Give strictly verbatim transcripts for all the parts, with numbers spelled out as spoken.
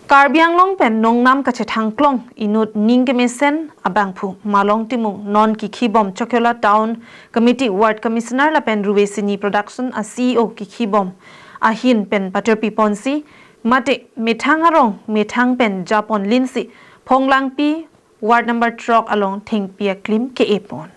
Karbi Anglong pen nongnam kachethangklong inut ning kemesen abangphu Malong Timung non kikhibom Chokihola Town Committee Ward Commissioner lapen Ruve Sini Production a C E O kikhibom ahin pen paterpi ponsi mate methang arong methang pen japon linsi Phonglangpi Ward number throk along thengpi aklim ke-e pon.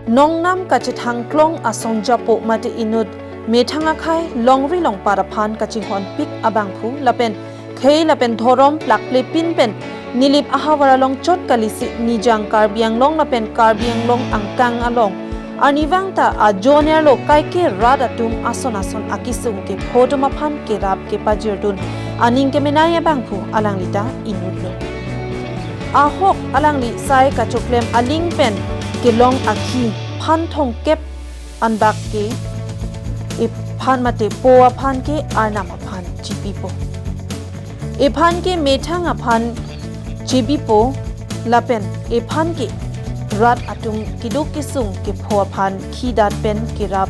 Nongnam kachethangklong asong japo mate inut methang akhei longri longpat aphan kachinghonpik abangphu lapen khei lapen dhorom plakplepin pen Nilip ahavar along chot kalisi Nijang Karbi Anglong lapen Karbi Anglong angkang along arnivang ta ajonerlo kaike rat atum ason ason akisung kepho atum aphan kerap kepajirdun aning kemenei abangphu alangli ta inutlo. Ahok alangli sai kachoklem aling pen kelong akhi phan thomkep anbak ke ephan mate po aphan ke arnam aphan chipipo. Ephan ke methang aphan chipipo lapen ephan ke rat atum keduk kesung kepho aphan khidat pen kerap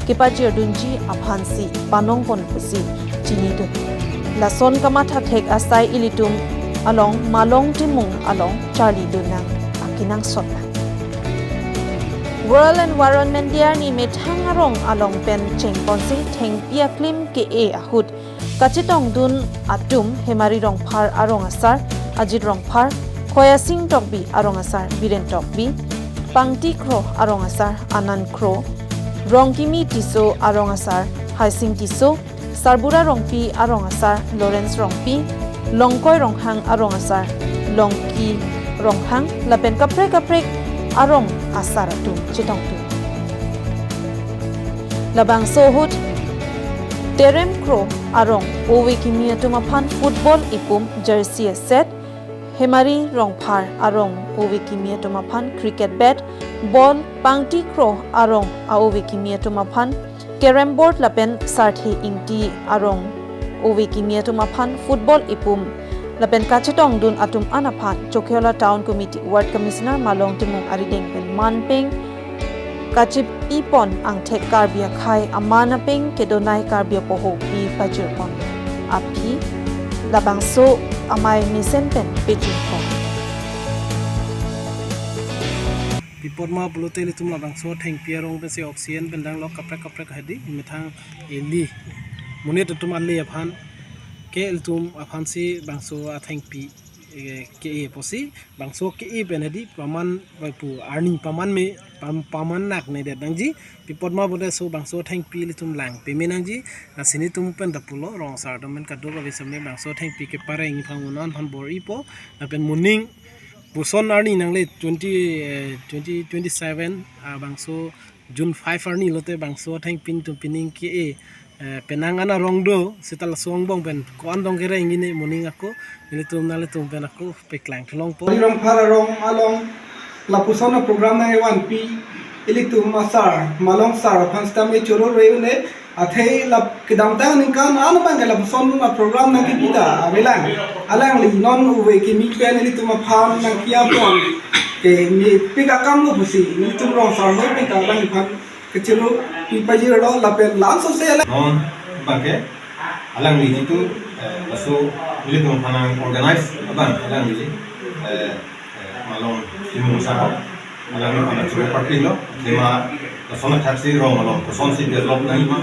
kepajirdunji aphansi panong pon pusi chinidun. Lason kamatha thek asai ilitum along Malong Timung along charlidun nang akenangsot nang. World Environment Day arni methang arong along pen chengponsi thengpi aklim ke-e ahut kachetongdun atum Hemari Rongphar arong asar Ajit Rongphar, Khoyasing Tokbi arong asar Biren Tokbi, Pangti Kro arong asar Anand Kro, Rongkimi Tisso arong asar Haising Tisso, Sarbura Rongpi arong asar Lawrence Rongpi, Longkoi Ronghang arong asar Longki Ronghang lapen kaprek kaprek arong asar atum chetongdun. Labangso ahut Terem Kro arong ove kimi atum aphan football epum jersey a set, Hemari Rongphar arong ove kimi atum aphan cricket bat, ball, Pangti Kro arong a-ove kimi atum aphan carrom board lapen Sarthe Ingti arong ove kimi atum aphan football epum lapen kachetongdun atum an aphan Chokihola Town Committee Ward Commissioner Malong Timung arideng pen manpeng kachipipon angthek Karbi akhei aman apeng kedonei Karbi apoho pipajirpon aphi labangso amei mesen pen pejirpon. Pipotma pulote ilitum labangso athengpi arong pensi oxygen pen danglo kaprek kaprek hedi methang eli monit atum ale aphan ke ilitum aphansi bangso athengpi, eh, ke-e pusi bangso ke-e pen hedi paman pu arni paman me pam-, paman naknedet nangji. Pipotma pulote so bangso athengpi ilitum lang peme nangji. Lasi nelitum pen ta pulo rong asar atum pen kadokave sitame bangso athengpi kepareng aphan unan aphan bor-ipo lapen moning puson arni nangle twenty, eh, twenty twenty-seven, ah, bangso June five arni lote bangso athengpi nelitum pining ke-e, eh, penang an arong do seta laso angbong pen ko-an dong kereng ini moning ako nelitum nanglitum pen ako paklang thelongpo. Hemari Rongphar arong along lapuson aprogram nangkevanpi ilitum asar Malong sar aphan sitame choro re une. Athe la kedamtang aningkan an abang ke lapuson aprogram nangkepi ta avelang. Alangli non ove kimi pen ilitum aphan nangkiapon ke mepik akamlo pusi nelitum rong asar noi pen ta alangliphan kechoro pipajirlo lapen lansose alang. Non abang ke alangli jitu, eh, laso ilitum aphan nang-organize abang alangli, eh, eh, Malong Timung asar ho. Alangliphan choro party lo, lima lason athaksi rong along kosonsi develop nangji ma,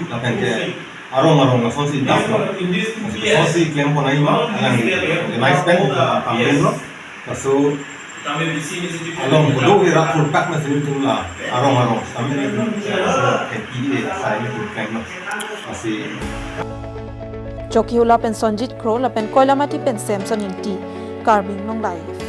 lapen ke arong arong lasonsi dam lo, kosonsi klempon nangji ma, alangli organize pen pangrum lo. Laso along kedo ira purpak na sini tum la arong arong sitame, eh, P D A asai tum klem lo. Lasi Chokihola pen Sonjit Kro lapen Koilamati pen Samson Ingti, Karbi Anglong Live.